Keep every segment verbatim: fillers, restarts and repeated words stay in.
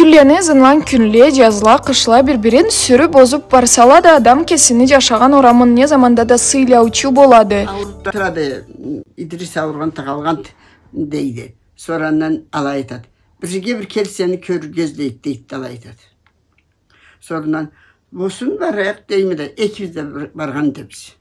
Кюнлени ызындан кюнле, джазла, къышла бир-бирин сюрюб, озуб барсала да, адам кесини джашагъан орамын не заманда да сыйлаучу болады. Ауруп турады, Идрис ауругъан, тыгъылгъан, дейди. Сора андан алай айтады. Бир джерге бир кел, сени кёрюрге излейди, дейди да алай айтады. Сора андан, болсун, барайыкъ, дейме да, экибиз да бир баргъан эдибиз.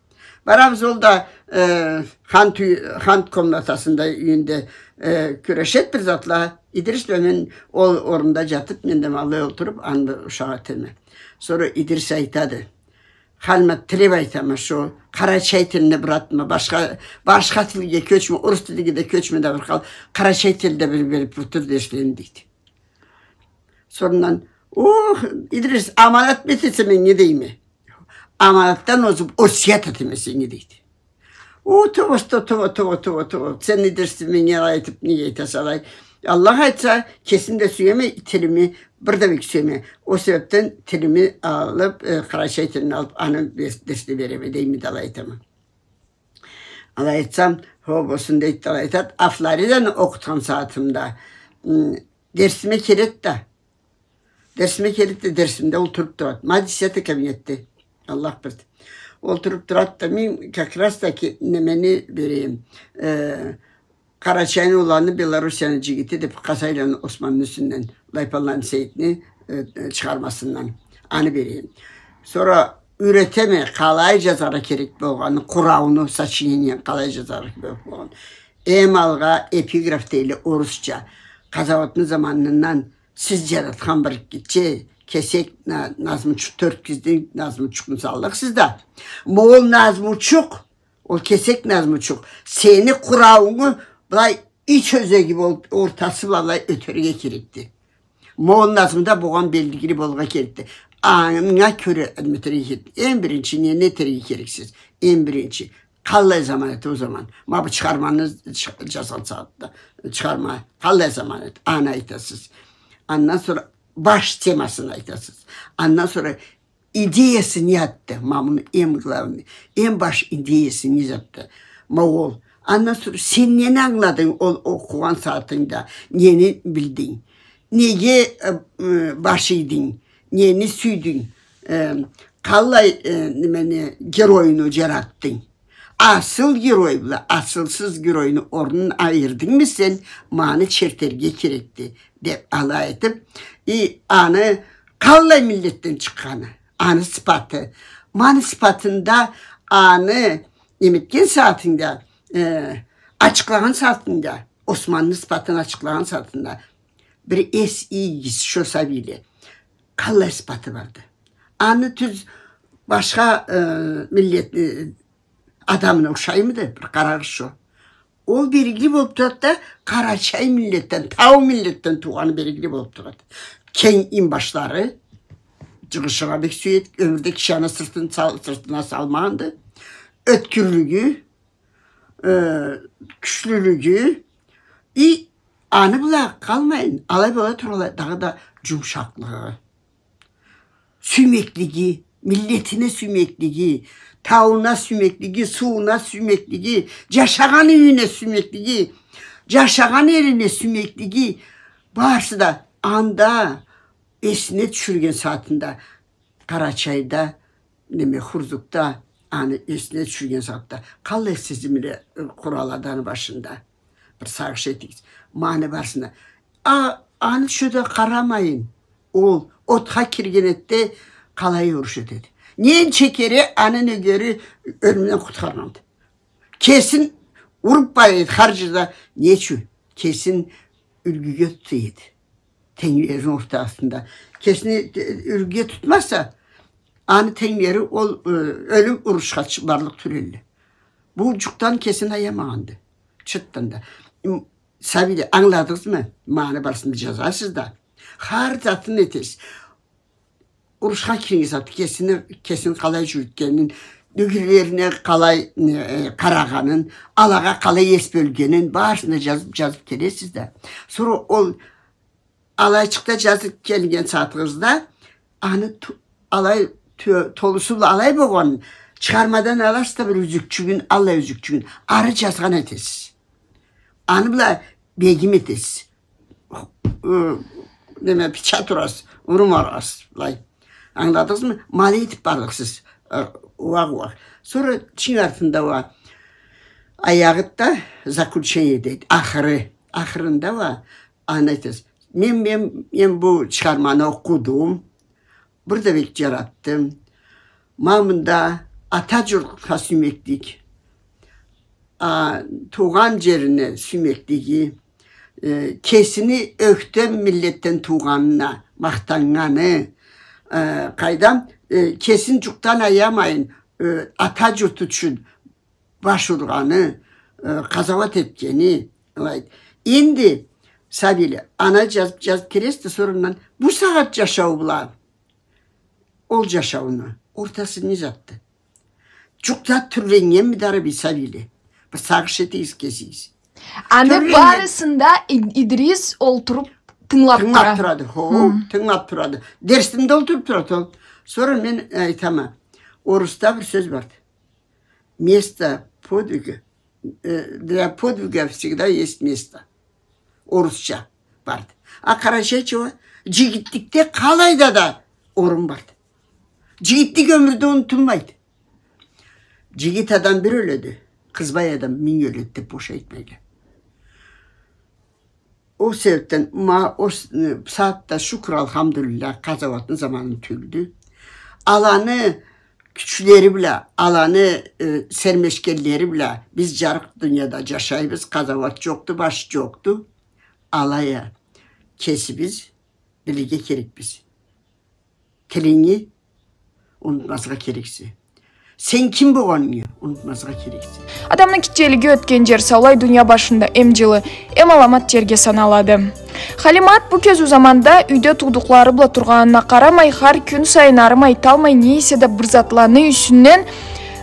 Барабыз, ол да, э, хан тюй-, хан комнатасында, юйюнде, э, кюрешед бир затла. Идрис бла мен ол орунда джатыб, мен да ма алай олтуруб, анда ушакъ этеме. Сора Идрис айтады. Халима, тилеб айтама, шо къарачай тилни бир атма, башха, башха тилге кёчме, орус тилге да кёчме да бир къал, къарачай тилде бир бериб бир тур дерслени, дейди. Сора андан, ох, Идрис, аманат этеме, не дейме? Аманатдан озуб, осият этеме сеннге, дейди. О, тоба, сто-, тоба, тоба, тоба, тоба. Сен не дерсин, меннге айтыб, неге айтаса алай? Аллах айтса, кесим да сюеме тилими, бир да бек сюеме. Ол себебден тилими алыб, э, къарачай тилини алыб, аны дерс-, дерсни береме, дейме да алай айтама. Алай айтсам, хо, болсун, дейди да алай айтады. А Флориданы окъутхан сагъатымда, м, дерсиме келеди да. Дерсиме келеди да, дерсимде олтуруб турады. Ма десятый кабинетде. Аллах бирди. Олтуруб турады да, мен как раз таки немени берейим. Э, Къарачайны уланы, Белоруссияны джигити деб, Къасайланы Османны юсюнден, Лайпанланы Сейитни, э, э, чыгъармасындан. Аны берейим. Сора юретеме, къалай джазаргъа керек болгъанын, къурауну, сочинениени къалай джазаргъа керек болгъанын. Эм алгъа эпиграф дейле орусча. Къазауатны заманындан сиз джаратхан бир гитче кесек на-, назмучукъ, тёрт кизни назмучукъну саллыкъсыз да. Ма ол назмучукъ, ол кесек назмучукъ сени къураунгу былай ич ёзеги болуб, ортасы бла былай ётерге керекди. Ма ол назмуда болгъан белгили болургъа керекди. Анга кёре неме этерге керекди. Эм биринчи не, не этерге керексиз? Эм биринчи. Къаллай заман эди ол заман. Ма бу чыгъарманы чы-, джазгъан сагъатда. Чыгъарма. Къаллай заман эди? Аны айтасыз. Андан сора баш темасын айтасыз. Андан сора идеясы не затды? Ма муну эм главный, эм баш идеясы не затды? Ма ол. Андан сора сен нени ангыладынг ол окъугъан сагъатынгда? Нени билдинг? Неге, э, э, баш ийдинг? Нени сюйдюнг? Э, къаллай, э, немени, геройну джаратдынг? Асыл герой бла асылсыз геройну орнун айырдынгмы сен? Ма аны чертерге керекди, деб алай айтыб, и аны къаллай миллетден чыкъгъаны, аны сыпаты. Ма аны сыпатында аны неме этген сагъатынгда, э, ачыкълагъан сагъатынгда, Османны сыпатын ачыкълагъан сагъатынгда, бир эс ийигиз, шо сабийле. Къаллай сыпаты барды? Аны тюз башха, э, миллет, э, адамына ушаймыды? Бир къарагъыз шо. Ол белгили болуб турады да, къарачай миллетден, тау миллетден туугъаны белгили болуб турады. Кенг инбашлары, джыгъышыргъа бек сюеди, ёмюрде киши аны сыртын сал-, сыртына салмагъанды. Ёткюрлюгю, э, кючлюлюгю, и аны бла къалмайын, алай бола тургъанлай, дагъыда джумушакълыгъы, сюймеклиги, миллетине сюймеклиги, тауна сюймеклиги, сууна сюймеклиги, джашагъан юйюне сюймеклиги, джашагъан элине сюймеклиги, барысы да анда эсине тюшюрген сагъатында, Къарачайда, неме, Хурзукда аны эсине тюшюрген сагъатда, къаллай сезимле, э, къуралады аны башында. Бир сагъыш этигиз. Ма аны барысына. А, аны шо да къарамайын. Ол отха кирген этди, къалай уруш этеди. Ненча кере аны нёгери ёлюмден къутхаргъанды. Кесин уруб бара эди, хар джерде, не ючюн? Кесин юлгюге тута эди. Тенглерини ортасында. Кесин, э, юлгюге тутмаса, аны тенглери ол, э, ёлюб урушха чы-, барлыкъ тюл эдиле. Бу джукъдан кесин аямагъанды. Чыртдан да. М, сабийле, ангыладыгъызмы? Ма аны барысын да джазасыз да. Хар затын этесиз. Урушха кирген сагъатда кесини, кесин къалай джюрютгенин, нёгерлерине къалай, э, къарагъанын, алагъа къалай эс бёлгенин, барысын да джазыб, джазыб келесиз да. Сора ол алайчыкъда джазыб келген сагъатыгъызда, аны ту-, алай тё-, толусу бла алай болгъанын, чыгъармадан аласыз да бир юзюкчюгюн, аллай юзюкчюгюн, ары джазгъан этесиз. Аны бла бегим этесиз. Э, неме, пича турасыз, урумагъыз, былай. Ангыладыгъызмы? Ма алай этип бардыкъ сиз, э, уакъ-уакъ. Сора чынг артында уа аягъыда заключение дейди, ахыры. Ахырында уа аны айтасыз. Мен, мен, мен бу чыгъарманы окъудум. Бир да бек джаратдым. Ма мында ата джуртха сюймеклик, а, туугъан джерине сюймеклиги, э, кесини ёхтем миллетден туугъанына махтаннганы, э, къайдам, э, кесин джукъдан аямайын, э, ата джурт ючюн баш ургъаны, э, къазауат этгени, алайды. Энди, сабийле, аны джазып, джазып келесиз да, сора андан бу сагъат джашау бла ол джашауну ортасы не затды? Джукъ зат тюрленнгенмиди ары, бир, сабийле? Бир сагъыш этигиз кесигиз. Аны барысын да Ид-, Идрис олтуруп тынгылап турады. Хо, тынгылап турады. Дерсимде олтуруп турады ол. Сора мен айтама, орусда бир сёз барды. Место подвига, э, для подвига всегда есть место. Орусча барды. А къарачайча уа: джигитликде къалайда да орун барды. Джигитлик ёмюрде унутулмайды. Джигит адам бир ёледи, къызбай адам минг ёледи деп бош айтмайла. Ол себепден ма ол с-, э, сагъатда, шукур, алхамдулиллях, къазауатны заманы тюлдю. Аланы кючлери бла, аланы, э, сермешгенлери бла биз джарыкъ дунияда джашайбыз, къазауат джокъду, баш джокъду. Алай а кесибиз билирге керекбиз. Тилинги унутмазгъа керексе. Сен ким болгъанынгы унутмазгъа керексе. Адамны гитчелиги ётген джер саулай дуния башында эм джылы, эм аламат джерге саналады. Халимат бу кёзюу заманда юйде туудукълары бла тургъанына къарамай, хар кюн сайын арымай, талмай, не эсе да бир затланы юсюнден,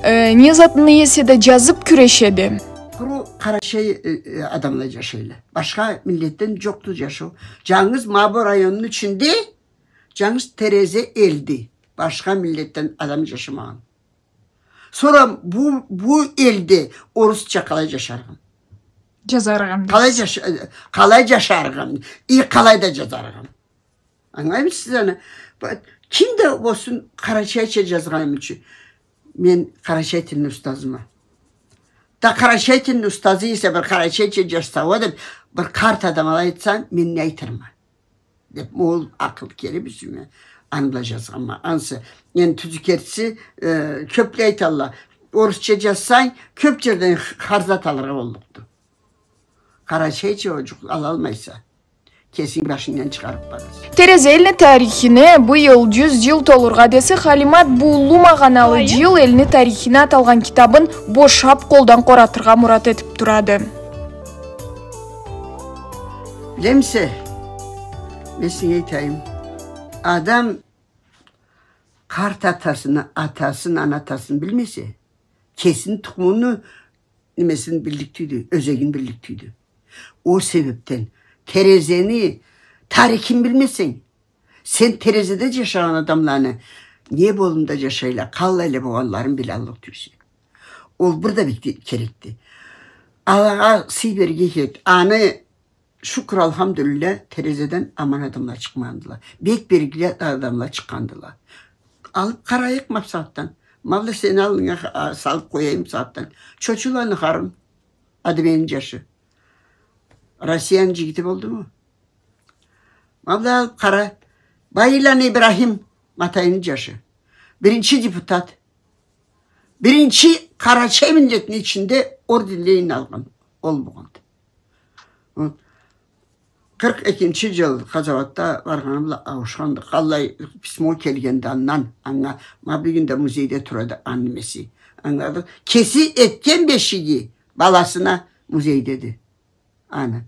э, не затны эсе да джазып кюрешеди. Къуру къарачай, э, э, адамла джашайла. Башха миллетден джокъду джашау. Джангыз ма бу районну ичинде джангыз Терезе элди. Башха миллетден адам джашамагъан. Сора бу, бу элде орусча къалай джашарыгъым? Джазарыгъым. Къалай джаш-, э, къалай джашарыгъым? И къалай да джазарыгъым? Ангылаймысыз аны? Ба-, ким да болсун, къарачайча джазгъаным ючюн. Мен къарачай тилни устазыма. Да къарачай тилни устазы эсе бир къарачайча джашаса уа деп, бир къарт адам алай айтса, мен не айтырма? Деп, ол акъыл келип юсюме, аны бла джазгъанма. Ансы, энди тюзю кертиси, э, кёпле айталла, орусча джазсанг, кёп джерден х-, хар зат алыргъа боллукъду. Къарачайча джукъ алалмайса, кесинг башынгдан чыгъарып бараса. Терезе элни тарихине быйыл джюз джыл толургъа десе, Халимат бу уллу магъаналы джыл элни тарихине аталгъан китабын бошап, къолдан къоратыргъа мурат этип турады. Билемисе, мен сеннге айтайым, адам къарт атасыны, атасын, ана атасын билмесе, кесини тукъумуну немесин биллик тюйдю, ёзегин биллик тюйдю. Ол себепден Терезени тарихин билмесенг, сен Терезеде джашагъан адамланы не болумда джашайла, къаллайла болгъанларын билаллыкъ тюйюлсе. Ол бир да бек керекди. Алагъа сый берирге керек. Аны Шукур, алхамдулиллях, Терезеден аман адамла чыкъмагъандыла. Бек белгили адамла чыкъгъандыла. Алып къарайыкъ ма бусагъатдан. Ма бла сени аллынга ха-, а, салып къояйым бусагъатдан. Чочуланы Харун, Адемени джашы. Россияны джигити болдуму? Ма бла алып къара. Байырланы Ибрахим, Матайны джашы. Биринчи депутат. Биринчи къарачай миллетни ичинде орден Ленин алгъан ол болгъанды. Хы. Къыркъ экинчи джыл къазауатда баргъаны бла ауушханды. Къаллай письмо келгенди андан, анга, ма бюгюн да музейде турады аны немеси. Ангыладынг? Кеси этген бешиги баласына музейдеди. Аны.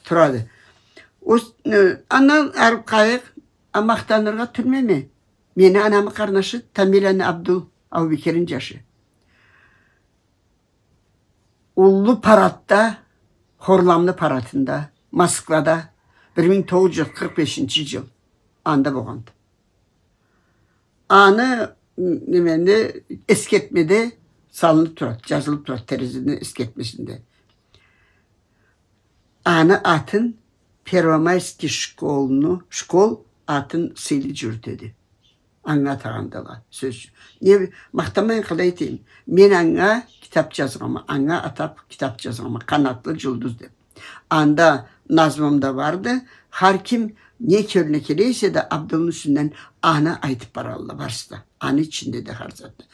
Турады. Ос-, э, андан алып къарайыкъ, а, махтаныргъа тюлмеме. Мени анамы къарнашы Тамиланы Абдул, Абубекирни джашы. Уллу парадда, хорламлы парадында, Москвада, бир минг тогъуз джюз къыркъ бешинчи джыл, анда болгъанды. Аны, м, немени, эсгертмеде салынып турады, джазылып турады Терезени эсгертмесинде. Аны атын Первомайский школну, школ атын сыйлы джюрютеди. Анга атагъандыла, сёз ючюн. Не, махтанмайын къалай этейим. Мен анга китаб джазгъанма, анга атаб китаб джазгъанма, «Къанатлы джулдуз» деб. Анда назмум да барды. Хар ким не кёлюне келе эсе да, Абдулну юсюнден аны айтыб баралла барысы да. Аны ичинде да хар затны.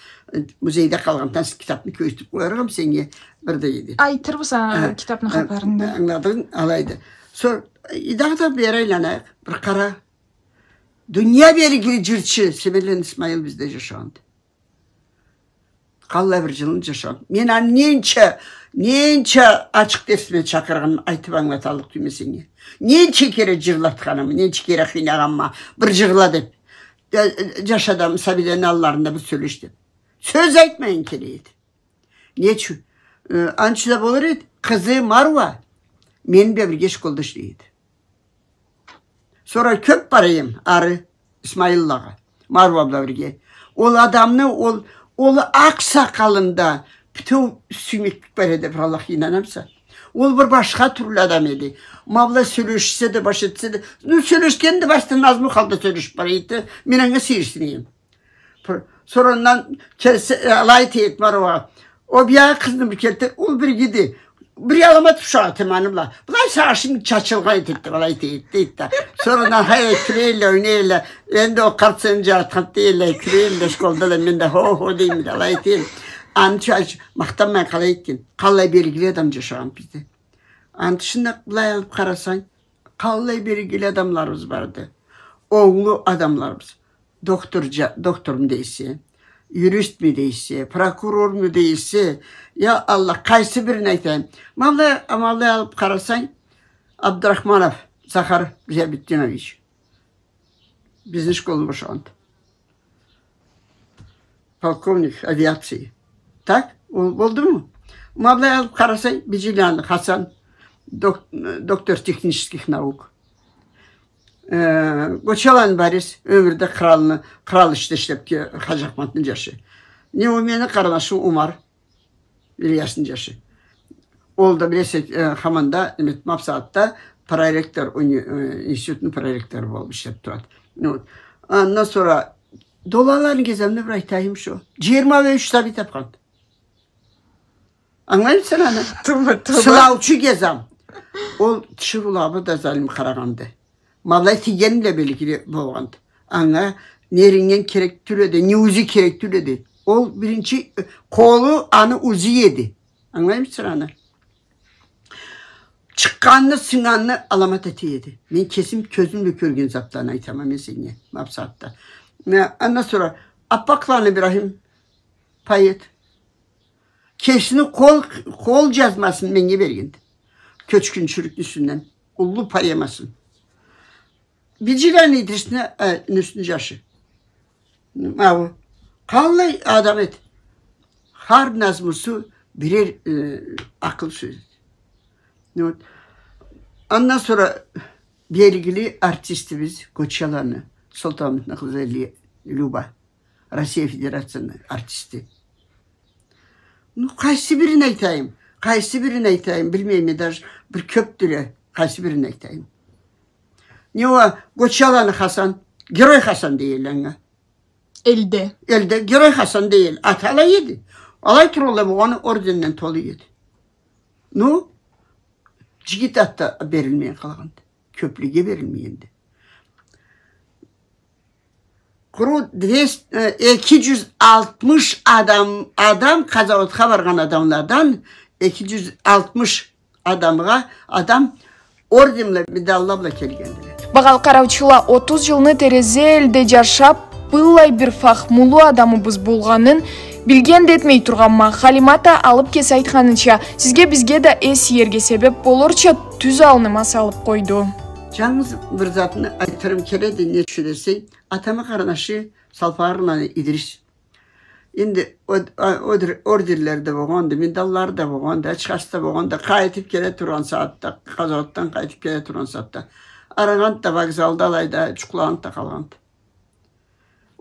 Музейде къалгъандан китабны кёргюзтюб къоярыкъма сеннге, бир да иди. Айтырбыз а, китабны хапарын да. Ангыладынг, алайды. Сора, э, дагъыда бери айланайыкъ, бир къара. Дуния белгили джырчы Семенланы Исмаил бизде джашагъанды. Къаллай бир джылны джашагъан. Мен аны ненча, ненча ачыкъ дерсиме чакъыргъанма, айтыб ангылаталлыкъ тюйюлме сеннге. Ненча кере джырлатханма, ненча кере къыйнагъанма, бир джырла деб. Э, э, джаш адам, сабийлени алларында бир сёлеш деб. Сёз айтмайын келе эди. Не ючюн? Э, аны ючюн да болур эди. Къызы Маруа мени бла бирге школда ишлей эди. Сора кёб бара эдим ары Исмаиллагъа, Маруа бла бирге. Ол адамны, ол, ол акъ сакъалында бютеу сюймеклик бар эди, бир Аллах, ийнанамыса. Ол бир башха тюрлю адам эди. Ма былай сёлешсе да, баш этсе да, ну, сёлешгенде башда назму халда сёлешиб бара эди. Мен анга сейирсине эдим. Пр-, сора андан келсе, э, алай эте эди Маруа. Ол биягъы къызны бир келтир, ол бир иги эди. Бир аламат ушакъ эди аны бла. Былай сагъышынг чачылгъан эте эди, алай эте эди, дейди да. Сора андан, хай, кюле эдиле, ойнай эдиле. Энди ол къарт сени джаратхан, дей эдиле, кюле эдиле, школда да мен да хо-хо дейме да, алай эте эдим. Аны ючюн махтанмайын къалай этген. Къаллай белгили адам джашагъан бизде. Аны тышында былай алыб къарасанг, къаллай белгили адамларыбыз барды. Онглу адамларыбыз. Доктор джа-, докторму дейсе, юристми дейсе, прокурорму дейсе, я Аллах, къайсы бирин айтайым? Ма былай, ма былай алыб къарасанг, Абдрахманов Захар Зиябитдинович. Бизни школну бошагъанды. Полковник авиации. Так? Ол болдуму? Ма былай алыб къарасанг, Биджиланы Хасан, док-, доктор технических наук. Э, Гочаланы Борис, ёмюрде къралны, кърал ишде ишлеб ке-, Хаджи Ахматны джашы. Не, ол мени къарнашым Умар. Ильясны джашы. Ол да, билесе, э, хаманда, неме, ма бусагъатда проректор, уни-, э, институтну проректору болуб ишлеб турады. Вот. Андан сора да ол аланы геземни бир айтайым шо. Джыйырма бла юч сабий табхан. Ангылаймыса аны? Тууба, тууба. Сынаучу гезем. Ол тиширыулабы да залим къарагъанды. Ма былай тийгени бла белгили болгъанды. Анга нерингден керек тюл эди, не УЗИ керек тюл эди. Ол биринчи, э, къолу аны УЗИ эди. Ангылаймыса аны? Чыкъгъанны, сыннганны аламат эте эди. Мен кесим кёзюм бла кёрген затланы айтама мен сеннге, ма бусагъатда. Э, андан сора Аппакъланы Ибрахим, поэт. Кесини къол, къол джазмасын меннге бергенди. Кёчгюнчюлюкню юсюнден. Уллу поэмасын. Биджиланы Идрисни, э, юсюню джашы. Ма бу. Къаллай адам эди. Хар назмусу бирер, э, акъыл сёз эди. Вот. Андан сора белгили артистибиз Гочаланы, Солтанмаматны къызы Ле-, Люба. Россия Федерацияны артисти. Ну, къайсы бирин айтайым? Къайсы бирин айтайым? Билмейме, даже бир кёбдюле. Къайсы бирин айтайым? Не ол, Гочаланы Хасан, Герой Хасан дей элле анга. Элде. Элде Герой Хасан дей элле. Аты алай эди. Алай тургъанлай болгъаны орденден толу эди. Ну, джигит ат да берилмей къалгъанды. Кёблюге берилмегенди. Къуру двести, э, эки джюз алтмыш адам, адам, къазауатха баргъан адамладан эки джюз алтмыш адамгъа, адам орден бла, медалла бла келгендиле. Багъалы къараучула, отуз джылны Терезе элде джашаб, быллай бир фахмулу адамыбыз болгъанын билген да этмей тургъанма. Халимат а алыб кеси айтханыча, сизге, бизге да эс иерге себеб болурча тюз алыныма салыб къойду. Джангыз бир затны айтырым келеди, не ючюн десенг, атамы къарнашы Салпагъарланы Идрис. Энди од-, а-, одр-, орденлери да болгъанды, медаллары да болгъанды, ачхасы да болгъанды, къайтыб келе тургъан сагъатда, къазауатдан къайтыб келе тургъан сагъатда. Арыгъанды да, вокзалда алайда джукъланыб да къалгъанды.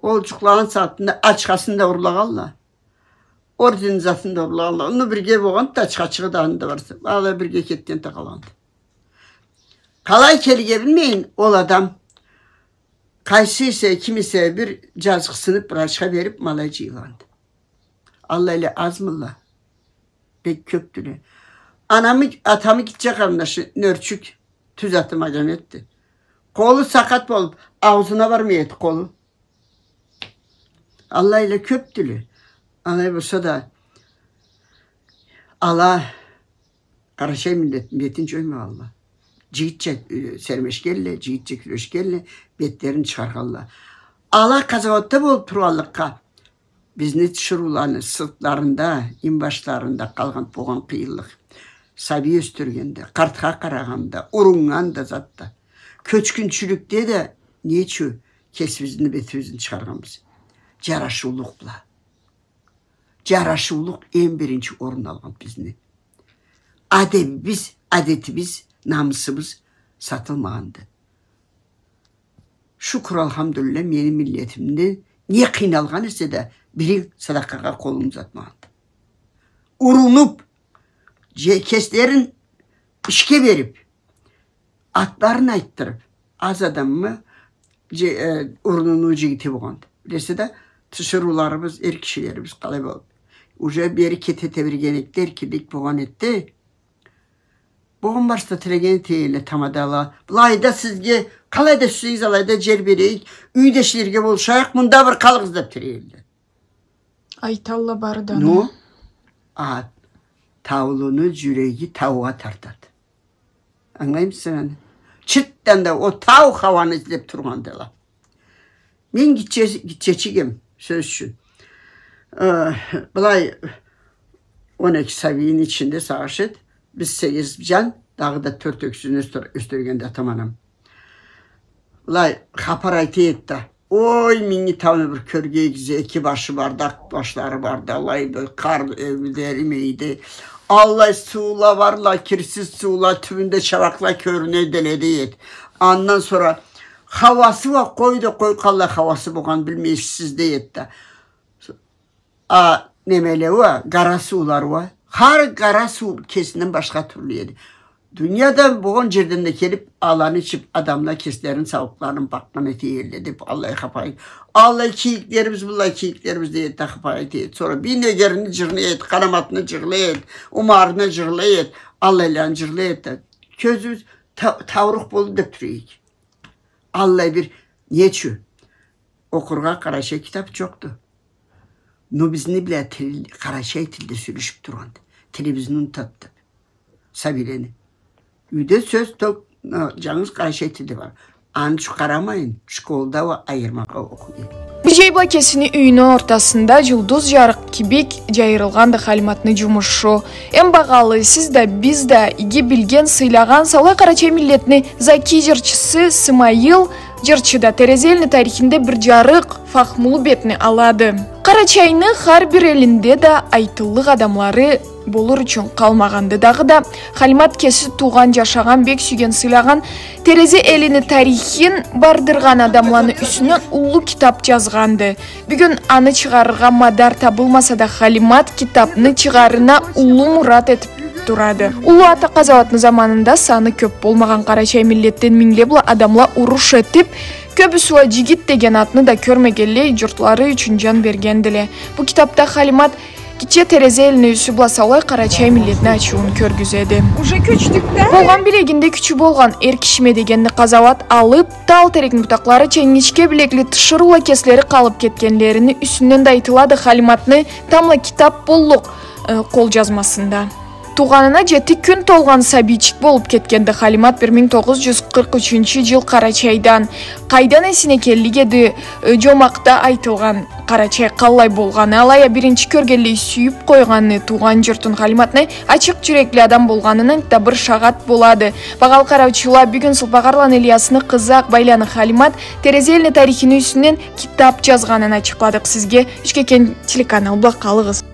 Ол джукълагъан сагъатында ачхасын да урлагъанла. Орден затын да урлагъанла. Ону бирге болгъанды да, ачхачыгъы да анда барса. Алай бирге кетген да къалгъанды. Къалай келирге билмейин, ол адам къайсы эсе, ким эсе бир джазыкъсыныб, врачха бериб, ма алай джыйылгъанды. Аллайла азмыла? Бек кёбдюле. Анамы, атамы гитче къарындашы Нёрчюк, Тюз аты Магометди. Къолу сакъат болуб, аузуна бармай эди къолу. Аллайла кёбдюле. Алай болса да, ала Къарачай миллетни бетин джоймагъанла. Джигитча, э, сермешгенле, джигитча кюрешгенле, бетлерин чыгъаргъанла. Ала къазауатда болуб тургъанлыкъгъа, бизни тиширыуланы сыртларында, инбашларында къалгъан болгъан къыйынлыкъ. Сабий ёсдюргенде, къартха къарагъанда, уруннган да, зат да. Кёчгюнчюлюкде да нечюн кесибизни, бетибизни чыгъаргъанбыз. Джарашыулукъ бла. Джарашыулукъ эм биринчи орун алгъан бизни. Адебибиз, адетибиз, намысыбыз сатылмагъанды. Шукур, алхамдулиллах, мени миллетимде не къыйналгъан эсе да, бирин садакъагъа къолун узатмагъанды. Урунуб, же-, кеслерин ишге бериб, атларын айтдырыб, аз адаммы, же-, э, урунууну джигити болгъанды. Билесе да, тиширыуларыбыз, эр кишилерибиз къалай болуб. Уже бери кете тебрегенликде, эркинлик болгъан этди. Болгъан барысы да тилеген этелле тамадала. Былайда сизге, къалайда сюйсегиз, алайда джер берейик, юй да ишлерге болушайыкъ, мында бир къалыгъыз деб тилейле. Айталла бары да. Ну, а таулуну джюреги таугъа тартады. Ангылаймыса мени? Чыртдан да ол тау Хауаны излеб тургъандыла. Мен гитче-, гитчечик эм, сёз ючюн. Э, былай, он эки сабийни ичинде сагъыш эт, биз сегиз джан, дагъыда тёрт ёксюзню ёсдюр-, ёсдюргенди атам-анам. Былай хапар айта эди да. Ой, Минги тауну бир кёргенигиз, эки башы барды, акъ башлары барды, алайды, къар ёбюлери эди. Аллай суула барла, кирсиз суула, тюбюнде чабакъла кёрюнеди, дей эди. Андан сора хауасы уа, къой да къой, къаллай хауасы болгъанын билмейсиз, дей эди да. А немеле уа, къара суула уа. Хар къара суу кесинден башха тюрлю эди. Дунияда болгъан джерден да келиб, аланы ичиб, адамла кеслерини саулукъларын бакъгъан этелле деб, аллай хапар айт-, аллай кийиклерибиз, быллай кийиклерибиз дей эди да хапар айта эди. Сора бир нёгерини джырлай эди, Къараматны джырлай эди, Умарны джырлай эди, аллайланы джырлай эди да. Кёзюбюз та-, таурукъ болду деб тура эдик. Аллай бир, не ючюн? Окъургъа къарачай китаб джокъду. Но бизни бла тил, къарачай тилде сёлешиб тургъанды. Тилибизни унутады деб. Сабийлени. Юйде сёз ток, э, джангыз къарачай тилде бар. Аны ючюн къарамайын, школда уа айырмагъа окъуй эди. Бир джай бла кесини юйюню ортасында джулдуз джарыкъ кибик джайырылгъанды Халиматны джумушу. Эм багъалы, сиз да, биз да иги билген, сыйлагъан саулай къарачай миллетни закий джырчысы Сымайыл джырчы да Терезе элни тарихинде бир джарыкъ, фахмулу бетни алады. Къарачайны хар бир элинде да айтыллыкъ адамлары болур ючюн къалмагъанды. Дагъыда Халимат кеси туугъан, джашагъан, бек сюйген, сыйлагъан Терезе элини тарихин бардыргъан адамланы юсюнден уллу китаб джазгъанды. Бюгюн аны чыгъарыргъа мадар табылмаса да, Халимат китабны чыгъарына уллу мурат этиб турады. Уллу Ата къазауатны заманында саны кёб болмагъан къарачай миллетден мингле бла адамла уруш этиб, кёбюсю уа джигит деген атны да кёрмегенлей, джуртлары ючюн джан бергендиле. Бу китабда Халимат гитче Терезе элни юсю бла саулай къарачай миллетни ачыуун кёргюзеди. Уже кёчдюк да. Болгъан билегинде кючю болгъан эр кишиме дегенни къазауат алыб, тал терекни бутакъларыча ингичке билекли тиширыула кеслери къалыб кетгенлерини юсюнден да айтылады Халиматны тамбла китаб боллукъ, э, къолджазмасында. Туугъанына джети кюн толгъан сабийчик болуб кетгенди Халимат бир минг тогъуз джюз къыркъ ючюнчю джыл Къарачайдан. Къайдан эсине келлик эди, э, джомакъда айтылгъан Къарачай къаллай болгъаны, алай а биринчи кёргенлей сюйюб къойгъаны туугъан джуртун, Халиматны ачыкъ джюрекли адам болгъанына да бир шагъат болады. Багъалы къараучула, бюгюн Сулпагъарланы Ильясны къызы Акъбайланы Халимат Терезе элни тарихини юсюнден китаб джазгъанын ачыкъладыкъ сизге. Ючкекен телеканал бла къалыгъыз.